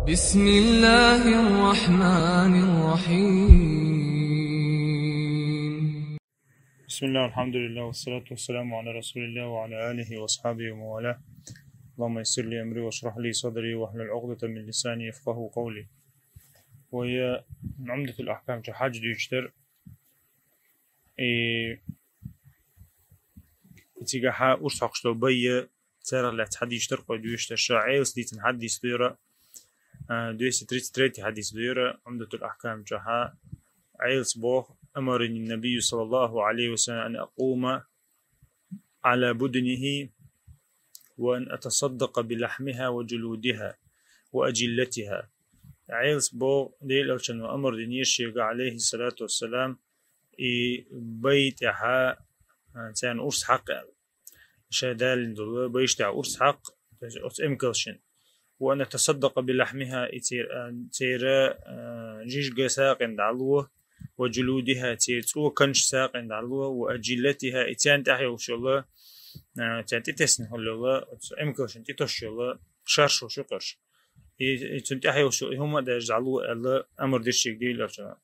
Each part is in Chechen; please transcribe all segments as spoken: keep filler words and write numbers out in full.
بسم الله الرحمن الرحيم. بسم الله، الحمد لله، والصلاة والسلام على رسول الله وعلى آله وأصحابه ومن والاه. اللهم يسر لي أمري واشرح لي صدري واحلل عقدة من لساني يفقهوا قولي. Вай Умдатул Ахкам чу хьадис дуьйцуш дар, и, и цигахьа урс хьокхуш долу бай, царах лаьцна хьадисаш дар кхой дуьйцуш дар ша, Ӏелас дийцина хьадис ду яра, а, двести тридцать третий хьадис ду яра, Умдатул Ахкам чохьа, Ӏелас боху: «أمرني النبي صلى الله عليه وسلم أن أقوم على بدنه وأن أتصدق بلحمها وجلودها وأجلتها». Ӏелас боху, Делан Элчано амар динера шега, алейхиссалату вассалам, и бай тӀехьа, а, царна урс хьакха аьлла. Ша далийна долу байш тӀехь урс хьакха, то есть оцу эмкалшна. «وأن أتصدق بلحمها», и цер-, а, церан, а, жижиг сагӀина дӀало, «وجلودها», церан цӀоканаш сагӀина дӀало, «وأجلتها», и царна тӀехь йолуш йолу, а, царна тӀетесна хилла йолу, оцу эмкалшна тӀетосуш йолу шаршу шуькхуш. И, и цунна тӀехь йолуш йолу и хӀума а даже дӀало аьлла, амар дира шега Делан Элчано.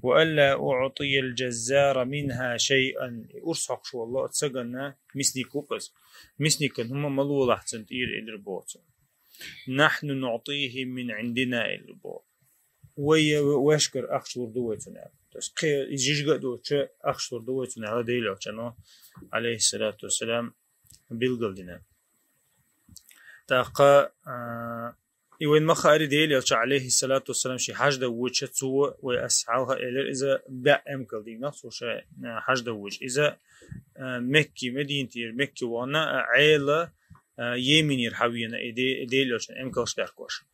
«وألا أعطي الجزار منها شيئا». И урс хьокхуш волу оцу сагана, мисник ву-кх иза. Мисникан хӀума ма лолахь цунна тӀера, элира боху цо. «نحن نعطيه من عندنا», элира боху. Вай, вешкара ахча лур ду вай цунна аьлла. То есть кхин и жижиг а доцуш ахча лур ду вай цунна аьлла Делан Элчано, алейхиссалату вассалам, билгалдина. ТӀаккха, а, и вайн ма хаъара, Делан Элча, алейхиссалату вассалам, шен хьажда воча цо, вай ас хьалха элира, иза баьӀ эмкал дийна, цо ша, а, хьажда воча. Иза, а, Мекки, Мединатера Мекки вахана, а, Ӏела, а, Йеменера хьавена и Де-, Делан Элчан эмкалш даьхкош.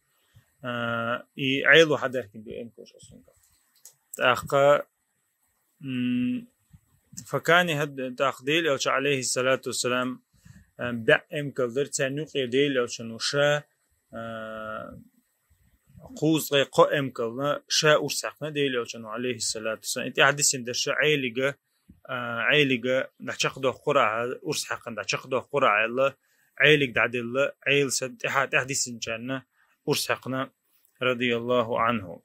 А, и Ӏело хьадаьхкина ду эмкалш оцунга. ТӀаккха, м, факани хӀад-, тӀаккха Делан Элча, алейхиссалату вассалам, а, баьӀ эмкал дара, царна юкъе Делан Элчано ша, а, кхузткъе кхо эмкална ша урс хьаькхна Делан Элчано, алейхиссалату вассалам. И тӀаьхьа дисина дара ша Ӏелига, а, Ӏелига дӀачекхдоккхура ахьа, урс хьаькхна дӀачекхдоккхура ахьа аьлла, Ӏелига дӀаделла, Ӏела сан тӀаьхьа, тӀаьхьа дисинчарна урс хьаькхна, радияллаху анху.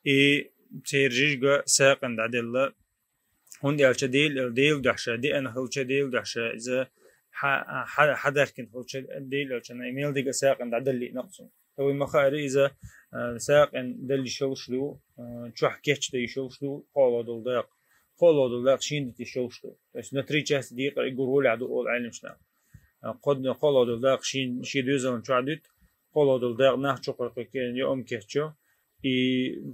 И церан жижиг сагӀина дӀаделла, хӀунда аьлча Дел-, Делан дуьхьа ша деана хилча, Делан дуьхьа ша иза хьа-, хьа-, хьадаьхкина хилча, Делан Элчано и мел дерг а сагӀина дӀадаллиъна-кх цунна. Вай ма хаъара, иза, а, сагӀина дала йиш йолуш ду, а, чохь кечдан йиш йолуш ду кхоалгӀа долу дакъа. КхоалгӀа долу дакъа шена дита йиш йолуш ду. То есть на три части декъар и гур гӀолехь ду олу Ӏеламнаха. А, кхо-, кхоалгӀа долу дакъа шен, шен доьзална чохь дуьту, кхоалгӀа долу дакъа нах чу кхойкхуьйту, я ам кеччо, и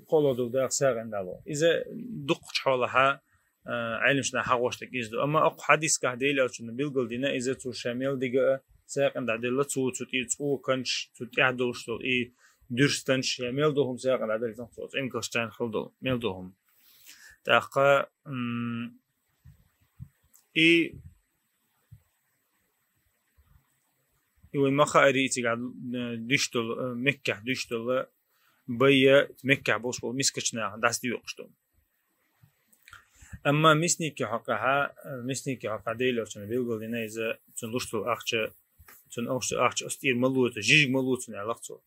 кхоалгӀа долу дакъа сагӀина дӀало. Иза дуккхачу хьолахьа, а, Ӏеламнаха хьагӀоштаг иза ду. Амма окху хьадисгахь Делан Элчано билгалдина, иза цо ша мел дерг а сагӀина дӀаделла, цо цу тӀе цӀоканаш, цу тӀехь долуш долу и дуьрстанаш, я мел долу хӀума сагӀина дӀадаллина цо, цу эмкалш тӀехь хилла долу мел долу хӀума. ТӀаккха, м, и, и вай ма хаъара, и цигахь, э, дуьш долу, э, Меккехь дуьш долу, байя Меккехь болуш болу мискачу нахана дӀасадоькъуш долу. Амма мисникан хьокъехьа, э, мисникан хьокъехьа Делан Элчано билгалдина иза, цунна луш долу ахча, цунна луш долу ахча оцу тӀера ма лоцу, жижиг ма лоцу аьлла-кх цо.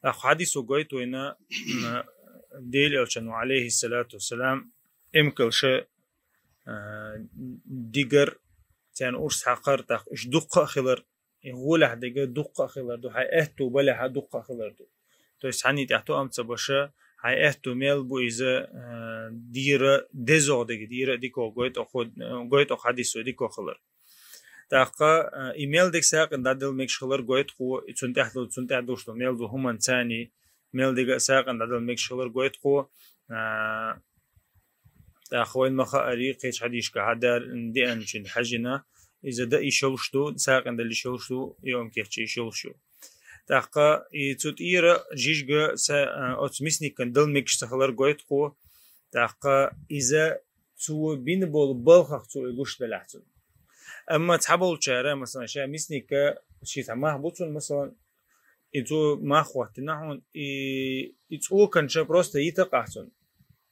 Ахьа хьадисо гойту вайна, м, Делан Элчано, алейхиссалату вассалам, эмкалша, а, дигар, царна урс хьакхар, тӀаккха уьш дуккха а хилар, и гӀолехь дерг дуккха а хилар ду, хьайн аьтту балехьа дуккха а хилар ду. То есть хьанна тӀехь тоам ца баша, хьайн аьтту мел бу иза, а, дийра дезогӀ дерг, дийра а дикогӀ гойту хьо-, гойту хьадисо дикогӀ хилар. ТӀаккха, а, и мел дерг сагӀина дӀадала мегаш хилар гойту кхо, и цунна тӀехь ду, цунна тӀехь душ ду, мел ду хӀуманца цани, мел дерг а сагӀина дӀадала мегаш хилар гойту кхо, а, тӀаккха вайн ма хаъара, кхечу хьадисашкахьа деанчун хьаьжжина, иза дан йиш йолуш ду, сагӀина дала йиш йолуш ду, и ам кечъян йиш йолуш ю. ТӀаккха и цу тӀера жижиг са-, а, оцу мисникан дала мегаш ца хилар гойту кхо, тӀаккха иза цо бина болу балхах цо и луш делахь цунна. Амма цхьаболчара, масалан, ша мисника ши цхьа мах бу цунна, масалан, и цо мах хӀоттина хьуна, и, и цӀоканаш просто йита-кх ахь цунна.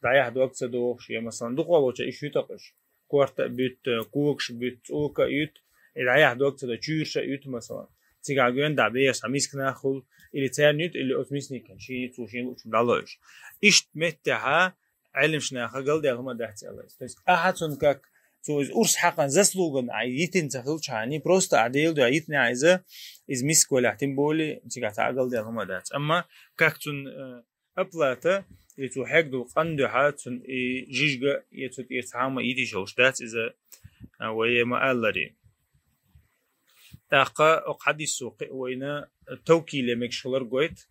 ДӀаяхьа дог ца дохуш, я, масалан, дукхахболчара уьш юьту-кх уьш. Корта а буьту, когаш а буьту, цӀока а юьту, и дӀаяхьа дог ца до, чуьйраш а юьту, масалан. цигахь гӀоьнна дӀа бехаш цхьа миска нах хуьлу, или царна юта, или оцу мисканна шен, цо шен луучунна дӀалойуш. Иштта меттехь Ӏеламнаха галдаьлла хӀума дац аьлла. То есть ахьа цунна как цо иза урс хьакхана заслугана а йитина ца хилчхьана, просто а Делан дуьхьа йитина а иза, иза миска валахь, тем более цигахь цхьа а галдаьлла хӀума дац. Амма как цунна, э, оплата, и цо хьегна долу къинна дуьхьа цунна и жижиг, и цу тӀера цхьа хӀума йитийша йолуш дац иза, а, вай ма-аллара. ТӀаккха оцу хьадисо кхин а вайна тавкиле мегаш хилар гойту,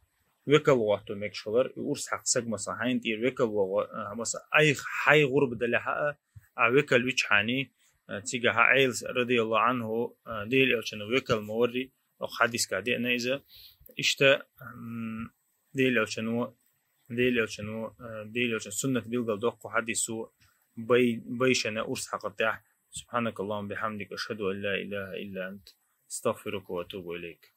векал гӀотто мегаш хилар, и урс хьакха саг, масала, хьайна тӀера векал вогӀу, а, масала, айхьа хьайн гӀурба далехь а, а векал вичхьана, а, цигахь Ӏелас, радияллаху Ӏанху, а, Делан Элчано векал ма варри, оцу хьадисехь деана иза. Иштта, м, Делан Элчано, Делан Элчано, э, Делан Элчан суннат билгал доккху хьадисо бай-, байшана урс хьакхар тӀехь. سبحانك اللهم وبحمدك، أشهد أن لا إله إلا أنت، أستغفرك وأتوب إليك.